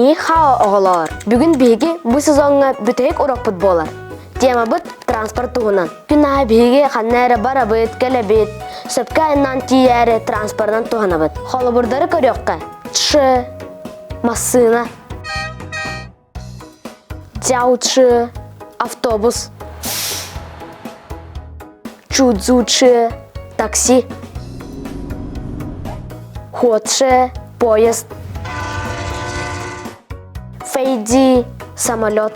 Ни хао оҕолоор! Бүгүн биһиги бу сезоҥҥа бүтэһик урокпут буолар. Темабыт транспорт туһунан. Күн аайы биһиги ханна эрэ барабыт, кэлэбит, сөпкө айаннаан тиийээри транспорынан туһанабыт. Холобурдары көрүөххэ. Ч массыына. Дяучы автобус. Чудзучы такси. Хуоче поезд. Фэйди самолет.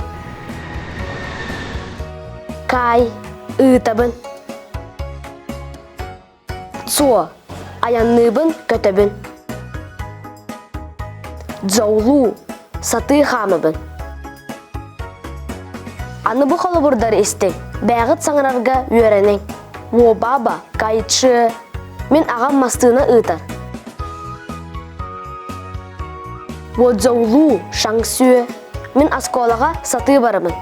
Кай ыытабын. Цуо айанныыбын көтөбүн. Дьоулуу сатыы хаамабын. Аны бу холобурдары истиҥ, бэйэҕит саҥарарга үөрэниҥ. Уобаба, кайчы, мин аҕам массыына ыытар. Уодзоулуу, шаҥсүө, мин оскуолаҕа сатыы барабын.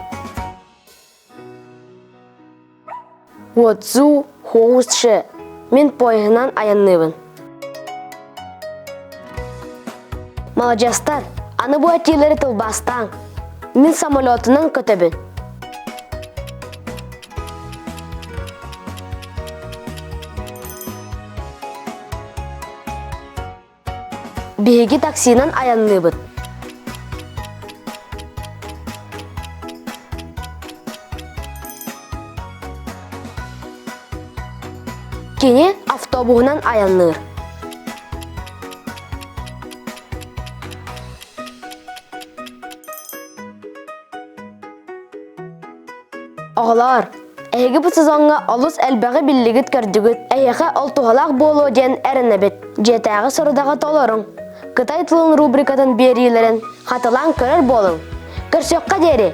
Уодзу, хуоҥуччы, мин поеһынан айанныыбын. Маладьыастар, аны бу этиилэри тылбаастааҥ. Мин самолетунан көтөбүн. Биһиги таксинан айанныыбыт. Кини автобуһунан айанныыр. Оҕолоор, эһиги бу сезоҥҥа олус элбэҕи биллигит-көрдүгүт. Эһиэхэ ол туһалаах буолуо диэн эрэнэбит. Дьиэтээҕи сорудаҕы толоруҥ. Кытай тылын рубрикатын биэриилэрин хатылаан көрөр буолуҥ. Көрсүөххэ диэри!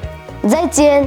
Зайтиэн!